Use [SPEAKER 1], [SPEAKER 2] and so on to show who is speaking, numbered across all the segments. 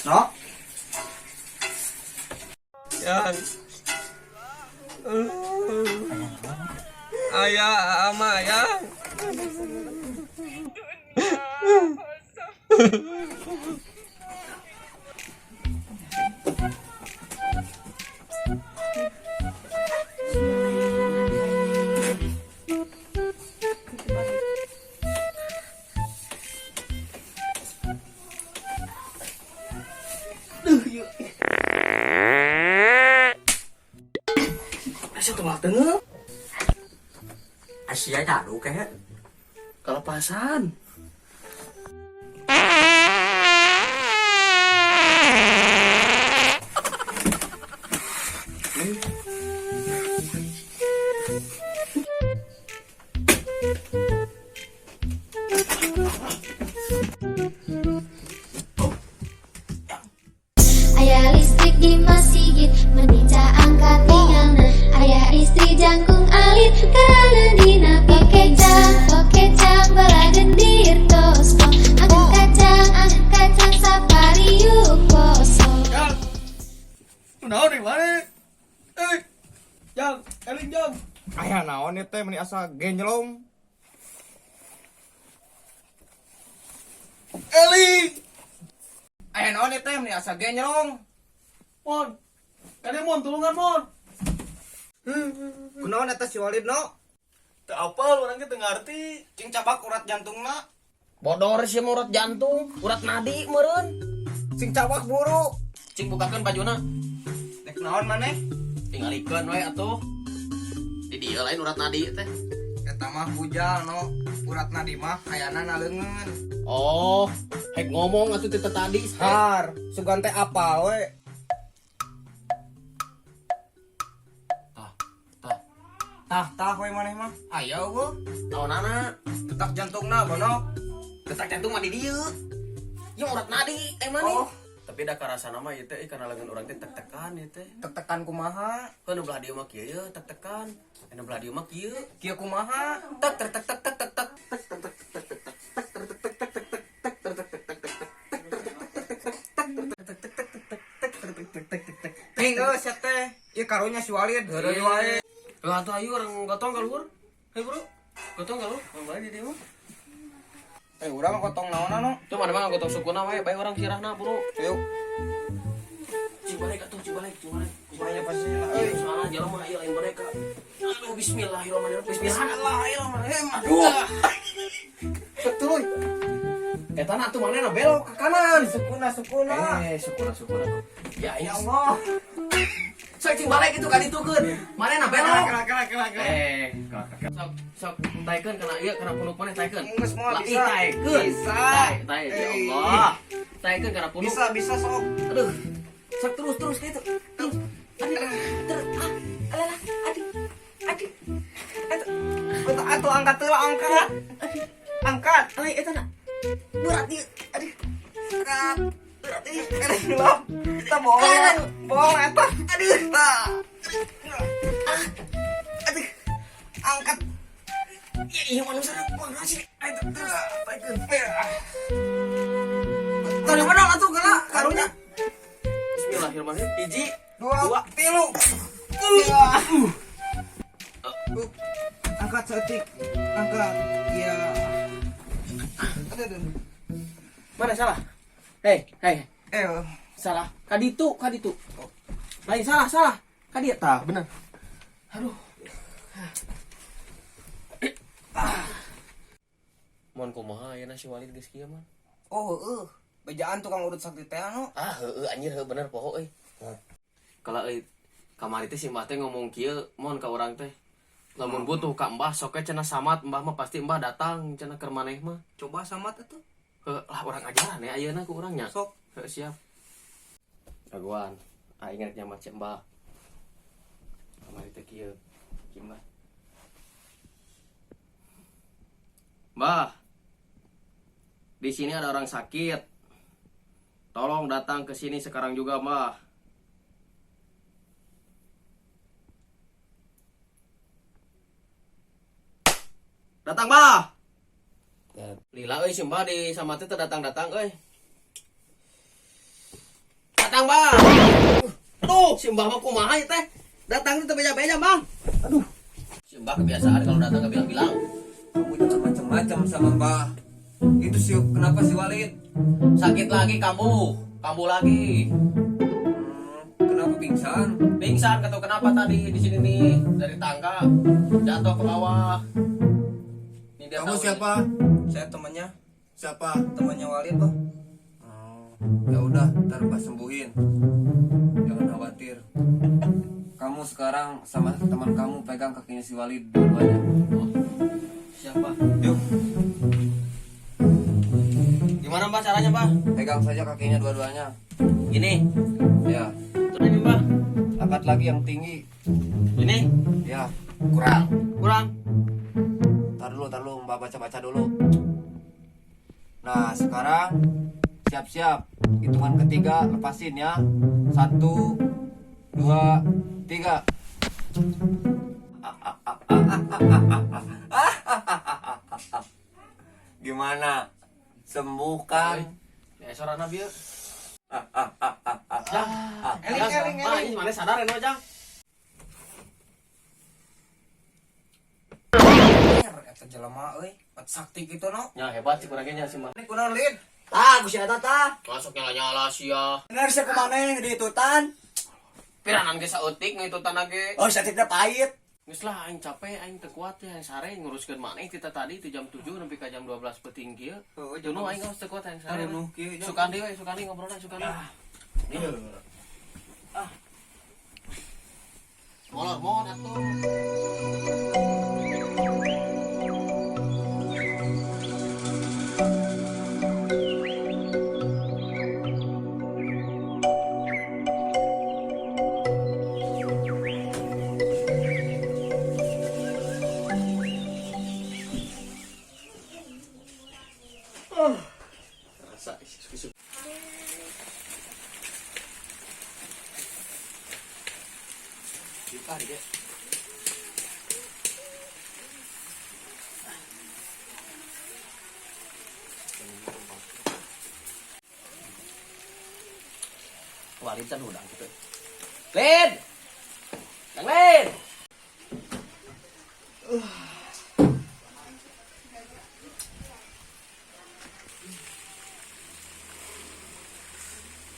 [SPEAKER 1] No?
[SPEAKER 2] Yang. Ayah, ama yang.
[SPEAKER 3] Asa tuh tengah.
[SPEAKER 1] Asia cadu kayak.
[SPEAKER 3] Kelepasan.
[SPEAKER 4] Aya listrik di masjid meni caang katingalna. Aya istri jangkung alit karana dina kecang kecang balagendir tosto. Anget kacang sapariuk poso.
[SPEAKER 2] Yang. Kunaon nih mana? Eh. Yang, eling jam.
[SPEAKER 1] Aya naon ieu teh meni asa genjlong.
[SPEAKER 2] Eling.
[SPEAKER 1] Aya naon ieu teh meni asa genjlong.
[SPEAKER 2] Mon. Kade mon tulungan mon.
[SPEAKER 1] Kunaon eta si Walid no?
[SPEAKER 2] Teu apal urang ge teu ngarti.
[SPEAKER 1] Cing cabak urat jantungna.
[SPEAKER 3] Bodor sih urat jantung, urat nadi meureun.
[SPEAKER 1] Cing cabak buru.
[SPEAKER 3] Cing bukakeun bajuna.
[SPEAKER 1] Dek naon maneh?
[SPEAKER 3] Tingalikeun we atuh. Di dieu lain urat nadi teh.
[SPEAKER 1] Eta mah bujal no. Urat nadi mah ayana na leungeun.
[SPEAKER 3] Oh, hek ngomong atuh teh tadi.
[SPEAKER 1] Har, sugan teh apal we.
[SPEAKER 3] Tah, tah.
[SPEAKER 1] Tah tah we maneh mah. Aya eueuh.
[SPEAKER 3] Naonana?
[SPEAKER 1] Detak jantungna bonok.
[SPEAKER 3] Detak jantung mah di dieu. Ieu urat nadi eh maneh.
[SPEAKER 1] Oh.
[SPEAKER 3] Tapi da karasana mah ieu teh kana leungeun urang teh tek-tekan ieu teh.
[SPEAKER 1] Tek-tekan kumaha?
[SPEAKER 3] Kan nu belah dieu mah kieu ye tek-tekan. Anu belah dieu mah kieu.
[SPEAKER 1] Kieu kumaha?
[SPEAKER 3] Tek tek tek tek tek tek tek.
[SPEAKER 1] Ting euy sia teh. Ieu karunya si Walid heureuy wae.
[SPEAKER 3] Lah atuh ayo urang gotong ka luhur. Hayu bro. Gotong ka luhur. Urang balik di dieu mah.
[SPEAKER 1] Eh urang gotong naonna no?
[SPEAKER 3] Tuh mana mah gotong sukuna wae bae urang sirahna bro.
[SPEAKER 1] Yuk.
[SPEAKER 3] Cing balik atuh, cing balik, cing balik.
[SPEAKER 1] Kumaha pasti lah
[SPEAKER 3] Euy,
[SPEAKER 1] euy.
[SPEAKER 3] soalna jelema ieu lain mereka. Aduh bismillahirrahmanirrahim. Bismillahirrahmanirrahim.
[SPEAKER 1] Aduh. Betul.
[SPEAKER 3] Eta na atuh manehna belok ke kanan.
[SPEAKER 1] Sukuna sukuna.
[SPEAKER 3] Eh, sukuna sukuna. Ya,
[SPEAKER 1] Ya Allah.
[SPEAKER 3] Sok cing balik itu kan ditukeun. Manehna belok.
[SPEAKER 1] Kela kela kela kela.
[SPEAKER 3] Eh, sok sok taikeun kana ieu kana punuk maneh taikeun.
[SPEAKER 1] Geus moal
[SPEAKER 3] Lah,
[SPEAKER 1] bisa.
[SPEAKER 3] ih, taikeun.
[SPEAKER 1] Bisa.
[SPEAKER 3] Tai, tai, ya
[SPEAKER 1] Eh.
[SPEAKER 3] Allah. Taikeun kana punuk.
[SPEAKER 1] Bisa bisa sok.
[SPEAKER 3] Aduh. Sok terus terus gitu. Terus. Aduh, terus. Ah, alah, aduh. Aduh.
[SPEAKER 1] Atuh atuh angkat heula angkat. Angkat.
[SPEAKER 3] Ai eta na. Berat ieu. Aduh.
[SPEAKER 1] Angkat. Berat ieu. Keren lo. Kita bohong. Bohong eta. Aduh. Tah.
[SPEAKER 3] Aduh.
[SPEAKER 1] Angkat.
[SPEAKER 3] Ya iya manusia mana sih? Ayo terus taikeun.
[SPEAKER 1] Tadi mana atuh geura karunya.
[SPEAKER 3] Bismillahirrahmanirrahim. Hiji,
[SPEAKER 1] Dua, tilu. Iya. Angkat seetik. Angkat. Iya. Aduh, aduh.
[SPEAKER 3] Mana salah? Hei, hei,
[SPEAKER 1] Eh,
[SPEAKER 3] salah. Kaditu, kaditu. Lain salah, salah. Kadieu tah, bener. Aduh. Mon kumaha ayeuna si Walid geus kieu, Mon?
[SPEAKER 1] Oh, heeh. Bejaan tukang urut sakti teh anu.
[SPEAKER 3] Ah, heueuh anjir heueuh bener poho euy. Kalau euy kamari teh si Mbah teh ngomong kieu, Mon ka urang teh. Lamun butuh ka Mbah sok we cenah samat Mbah mah pasti Mbah datang cenah keur maneh mah.
[SPEAKER 1] Coba samat atuh.
[SPEAKER 3] Heuh, lah urang ajaran ya ayeuna ku urang nya.
[SPEAKER 1] Sok.
[SPEAKER 3] Heuh, siap. Jagoan. Aing rek nyamat si Mbah. Kamari teh kieu. Si Mbah. Mbah. Di sini ada orang sakit. Tolong datang ke sini sekarang juga, Mbah. Datang, Mbah. Lila euy si Mbah di sama teh teu datang-datang euy. Datang, Bang. Tuh, si Mbah mah kumaha ieu teh? Datang teh beja-beja, Bang. Aduh. Si Mbah kebiasaan kalau datang nggak bilang-bilang.
[SPEAKER 1] Kamu jangan macam-macam sama Mbah. Itu sih kenapa si Walid?
[SPEAKER 3] Sakit lagi kamu, kambuh lagi.
[SPEAKER 1] Kenapa pingsan?
[SPEAKER 3] Pingsan atau kenapa tadi di sini nih dari tangga jatuh ke bawah. Ini dia
[SPEAKER 2] Kamu
[SPEAKER 3] tahu
[SPEAKER 2] siapa?
[SPEAKER 1] Saya temannya,
[SPEAKER 2] Siapa?
[SPEAKER 1] temannya Walid, Bang. Oh, ya udah, ntar Mbah sembuhin. Jangan khawatir. Kamu sekarang sama teman kamu pegang kakinya si Walid dua-duanya.
[SPEAKER 3] nih. Siapa?
[SPEAKER 1] Yuk,
[SPEAKER 3] Gimana Mbah caranya, Mbah?
[SPEAKER 1] pegang saja kakinya dua-duanya.
[SPEAKER 3] Gini.
[SPEAKER 1] Ya,
[SPEAKER 3] Terus ini, Mbah.
[SPEAKER 1] angkat lagi yang tinggi.
[SPEAKER 3] Ini
[SPEAKER 1] Ya,
[SPEAKER 3] kurang. Kurang.
[SPEAKER 1] tar dulu, Mbak baca-baca dulu. Nah, sekarang siap-siap. Hitungan ketiga, lepasin ya. 1, 2, 3. Gimana? Sembuh kan?
[SPEAKER 3] Ya sorana bieu. Jang, eling, eling, eling. Mana sadar eno, Jang?
[SPEAKER 1] Eta jelema euy, pat sakti kitu no.
[SPEAKER 3] Ya hebat sih kurangnya sih mah.
[SPEAKER 1] Ini kunaon lin?
[SPEAKER 5] Tah, ku si eta tah.
[SPEAKER 3] Masuk nyala-nyala sia.
[SPEAKER 5] Bener sia kumaneh diitutan.
[SPEAKER 3] Piranan ge saeutik ngitutan ge.
[SPEAKER 5] Oh, saeutikna pahit.
[SPEAKER 3] Geus lah aing capek, aing teu kuat ya, aing sare nguruskeun maneh ti tadi ti jam 7 nepi ka jam 12 peuting kieu.
[SPEAKER 1] Heuh,
[SPEAKER 3] Jenuh aing geus teu kuat aing sare.
[SPEAKER 1] Jenuh kieu, jam.
[SPEAKER 3] Sukandi we, sukandi ngobrolna sukandi. Ah. Molor mon atuh. Rasa isuk-isuk. Kita dia. Walid can hudang gitu. Lid. Kang Lid.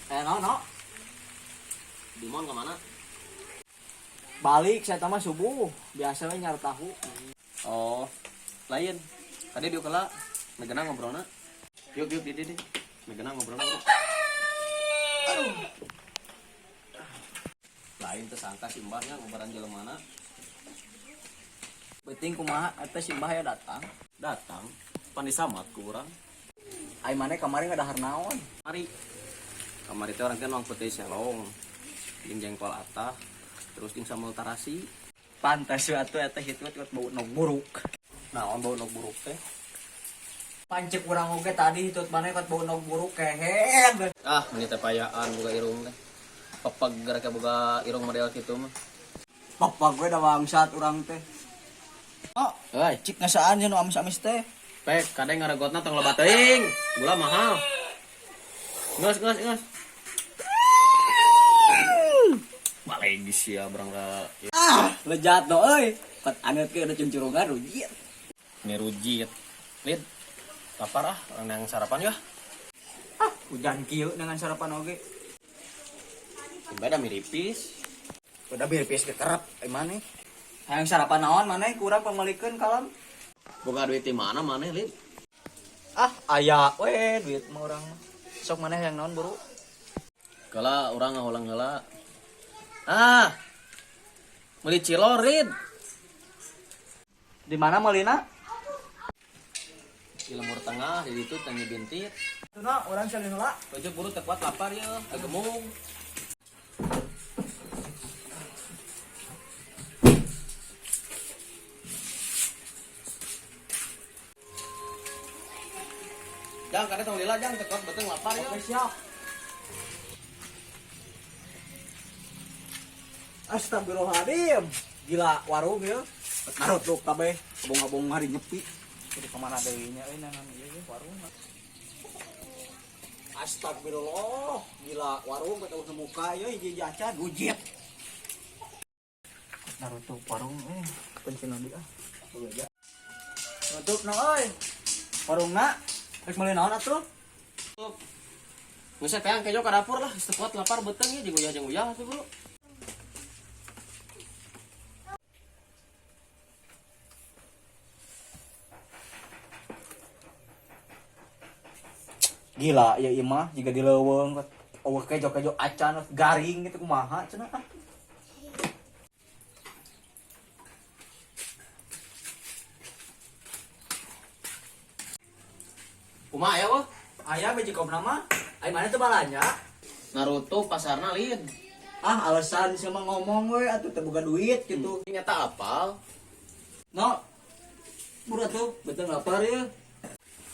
[SPEAKER 5] Eh, no, no.
[SPEAKER 3] Dimon kemana?
[SPEAKER 5] Balik saya mah subuh. Biasa we nyar tahu.
[SPEAKER 3] Oh, lain. Tadi dia kela megana ngobrolna. Yuk yuk di di. Megana ngobrolna. Aduh. Lain tersangka si mbahnya ngobaran jelemana.
[SPEAKER 5] Penting kumaha eta si mbah ya datang.
[SPEAKER 3] Datang, pan disamat ku urang.
[SPEAKER 5] Ai maneh kamari ngadahar naon?
[SPEAKER 3] Mari. Kamari teh orang teh nuang putih selong. Jeung jengkol atah, terus jeung sambal tarasi.
[SPEAKER 5] Pantes we atuh eta hitut bau nog buruk.
[SPEAKER 3] Naon bau nog buruk teh?
[SPEAKER 5] Pancek urang oge tadi hitut maneh kot bau nog buruk kehed.
[SPEAKER 3] Ah, meni teh payaan boga irung teh. Pepeg gara boga irung model kitu mah.
[SPEAKER 5] Bapak gue udah bangsat urang teh. Oh,
[SPEAKER 3] Euy,
[SPEAKER 5] cik ngasaan nu amis-amis teh.
[SPEAKER 3] Pek, kadang ngaregotna tong loba teuing. Gula mahal. Geus, geus, geus. Balik sia berangka.
[SPEAKER 5] Ah, lejat do euy. Pat anet ke udah cuncurungan rujit.
[SPEAKER 3] Ini rujit. Lid, lapar ah, orang yang sarapan ya.
[SPEAKER 5] Ah, hujan kieu dengan sarapan oge.
[SPEAKER 3] Beda miripis.
[SPEAKER 5] Udah biripis kekerap, eh maneh. Hayang sarapan naon maneh kurang pamalikeun kalam.
[SPEAKER 3] Boga duit di mana maneh, Lid?
[SPEAKER 5] Ah, aya we duit mah urang mah. Sok maneh hayang naon buru?
[SPEAKER 3] Kala urang ngahulang heula. Ah. Meuli cilor, Lid.
[SPEAKER 5] Di mana meulina?
[SPEAKER 3] Di lemur tengah, di ditu tangi bintit.
[SPEAKER 5] Tuna, urang salin heula.
[SPEAKER 3] Baju buru teu kuat lapar ya, gemung. Jang, kada tong lila jang, teu kuat beteng lapar ya.
[SPEAKER 5] Oke, siap. Astagfirullahaladzim. Gila warung ya. Narutuk kabeh, abong-abong hari nyepi. Kudu kemana deui nya euy nangan ieu ge warung. Astagfirullah, gila warung kata udah muka ya hiji acan gujit. Naruto warung pensiun nanti ah. Boga. Nutup na euy. Warungna rek meuli naon atuh?
[SPEAKER 3] Geus teang kejo ka dapur lah, geus teu kuat lapar beuteung ieu jeung uyah atuh, Bro.
[SPEAKER 5] Gila ya ieu mah jiga di leuweung eueuh kejo-kejo acan garing gitu kumaha cenah ah.
[SPEAKER 3] Kumaha aya wah?
[SPEAKER 5] Aya biji kopna mah. Ai mana teu balanja?
[SPEAKER 3] Naruto pasarna lin.
[SPEAKER 5] Ah alasan sia mah ngomong we atuh teu boga duit gitu.
[SPEAKER 3] Nyata apal.
[SPEAKER 5] No. Buru atuh, betul lapar ya.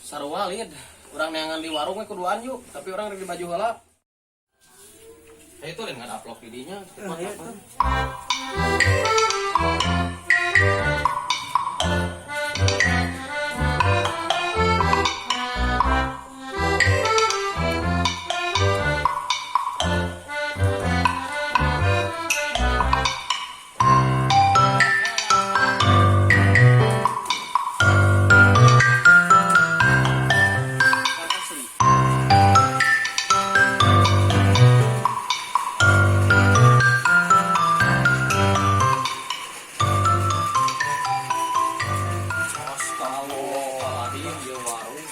[SPEAKER 3] Sarua lin. Urang neangan di warung we kuduan yuk, tapi urang rek di baju heula. Ya itu lin nggak upload di dinya. Teu kuat lapar. Kan asli. Astagfirullahaladzim, ieu warung.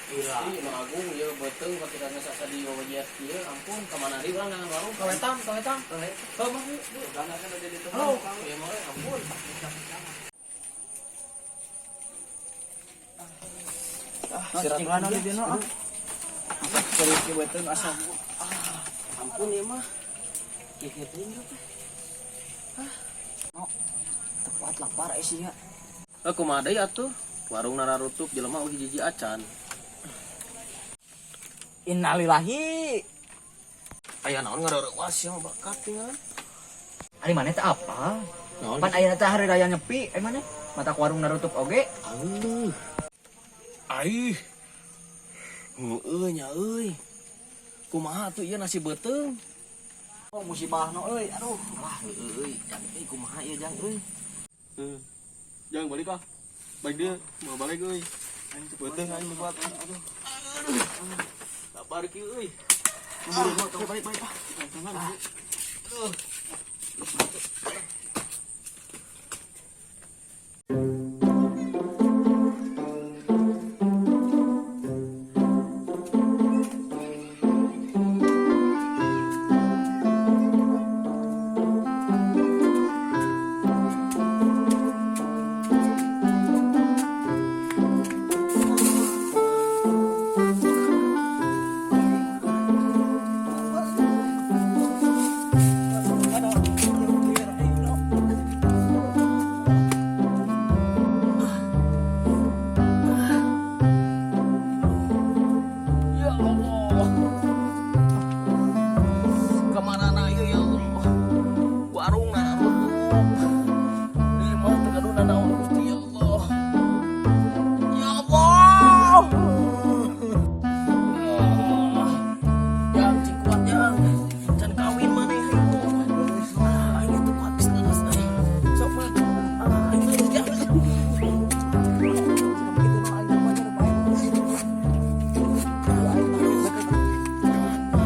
[SPEAKER 5] Gila.
[SPEAKER 3] Ih, Imam Agung, ieu beuteung ketika geus asa di wajiat ieu, ampun, ka mana deui urang neangan warung? Ka wetan, ka wetan. Heuh, mah yuk. Halo, ieu mah ampun.
[SPEAKER 5] Ah, cicing di dieu ah. Serius ieu beuteung asa.
[SPEAKER 3] Ampun ieu mah. Kieu teuing ieu teh.
[SPEAKER 5] No. Teu kuat lapar eh sia.
[SPEAKER 3] Eh, kumaha deui atuh? Warung nararutup jelema eueuh hiji acan.
[SPEAKER 5] Innalillahi.
[SPEAKER 3] Aya naon ngareurewas sia mah bakat tinggal.
[SPEAKER 5] Ari maneh teh apa?
[SPEAKER 3] Naon?
[SPEAKER 5] Pan ayeuna teh hari raya nyepi, ai maneh? Mata warung narutup oge.
[SPEAKER 3] Aduh. Aih. Heueuh nya euy. Kumaha atuh ieu nasi beuteung?
[SPEAKER 5] Oh, musibah no euy, aduh.
[SPEAKER 3] Wah, heueuh euy, jang euy kumaha ieu jang euy.
[SPEAKER 2] Jangan balik ah. Balik dia, mau balik euy. Aing teu beuteung aing nu kuat. Aduh. Lapar kieu euy. Buru balik balik ah. Aduh.
[SPEAKER 3] Ya Allah. Kamana na ieu ya Allah. Warung nararutup. Di imah teu gaduh nanaon Gusti ya Allah. Ya Allah. Jang cing kuat jang. Can kawin maneh hayu. Ah, aing teu kuat geus lemes euy. Sok mah. Ah, aing lemes jang.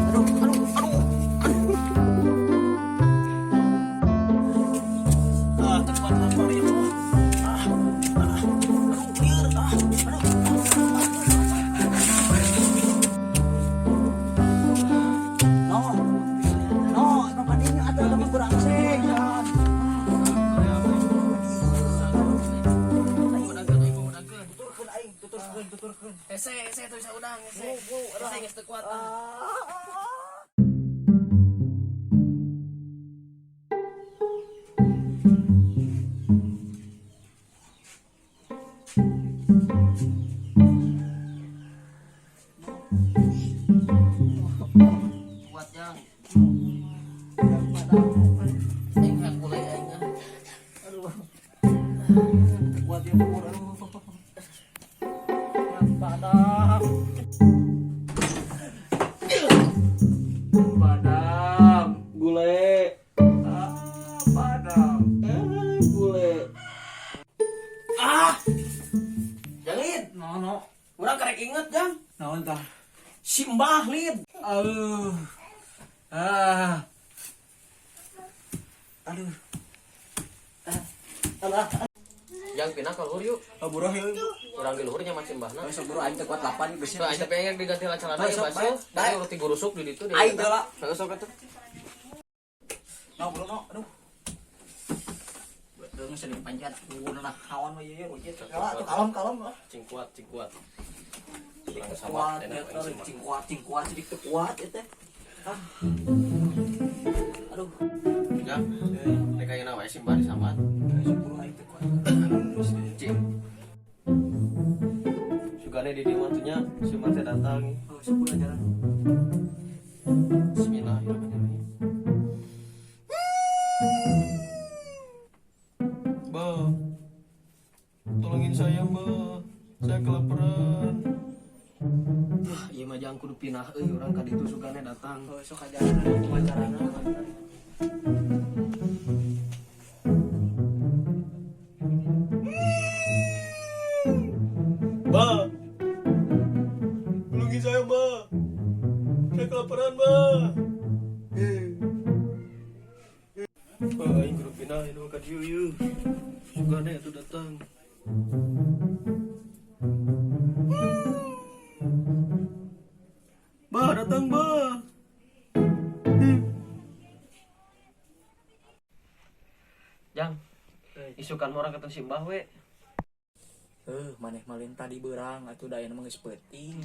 [SPEAKER 3] Aduh, aduh, aduh. Ah, teu kuat lapar ya Allah. Ah, ah, aduh, lieur, ah, aduh.
[SPEAKER 5] No. No, no kadinya atuh leuwih kurang sih. Tuturkeun aing, tuturkeun, tuturkeun.
[SPEAKER 3] Hese, hese tuh saudang, hese. Hese geus teu kuat. Ah. Kuat jang. Aing mah kulai aing ah.
[SPEAKER 5] Aduh. Kuat ya bubur aduh. Padang. Si Mbah lid.
[SPEAKER 1] Aduh. Ah. Aduh.
[SPEAKER 5] Alah.
[SPEAKER 3] Jang, pindah ka luhur yuk.
[SPEAKER 5] Oh, buruh yuk.
[SPEAKER 3] Urang di luhurnya masih mbahna.
[SPEAKER 5] Oh, sok buru, aing teh kuat 8 geus.
[SPEAKER 3] Tuh, aing teh pengen diganti lah celana
[SPEAKER 5] Oh,
[SPEAKER 3] ya
[SPEAKER 5] sok,
[SPEAKER 3] basuh.
[SPEAKER 5] baik, baik.
[SPEAKER 3] Tapi roti gurusuk di ditu.
[SPEAKER 5] Aing teh lah.
[SPEAKER 3] Heeh, sok atuh.
[SPEAKER 5] No, bro, no. Aduh. Betul sering panjat. Nah, kawan mah ieu ieu. Kalah tuh kalem kalem lah.
[SPEAKER 3] Cing kuat, cing kuat. Urang
[SPEAKER 5] Kuat,
[SPEAKER 3] sama
[SPEAKER 5] ya,
[SPEAKER 3] enak aing sih mah.
[SPEAKER 5] cing kuat, cing kuat, sedikit teu kuat ieu teh. Ah. Aduh.
[SPEAKER 3] Jang, rek ayeuna wae si mbah disambat.
[SPEAKER 5] Sok buru, aing teu kuat.
[SPEAKER 3] Cing. Sugane di dieu mah tuh nya si mbah teh datang.
[SPEAKER 5] Oh, sok buru jalan.
[SPEAKER 3] Bismillahirrahmanirrahim. Mbah, tolongin saya, Mbah. Saya kelaparan. Wah, ieu mah jang kudu pindah euy urang ka ditu sugane datang.
[SPEAKER 5] Oh, sok ajaran kumaha carana.
[SPEAKER 2] Mbah. Tolongin saya, Mbah. Saya kelaparan, Mbah.
[SPEAKER 3] Mbah, aing kudu pindah ieu mah ka dieu ieu. Sugane atuh datang. Mbah, datang, Mbah. Jang, isukan mah urang ketemu si Mbah we.
[SPEAKER 5] Eh, maneh malin tadi beurang atuh da ayeuna mah geus peuting.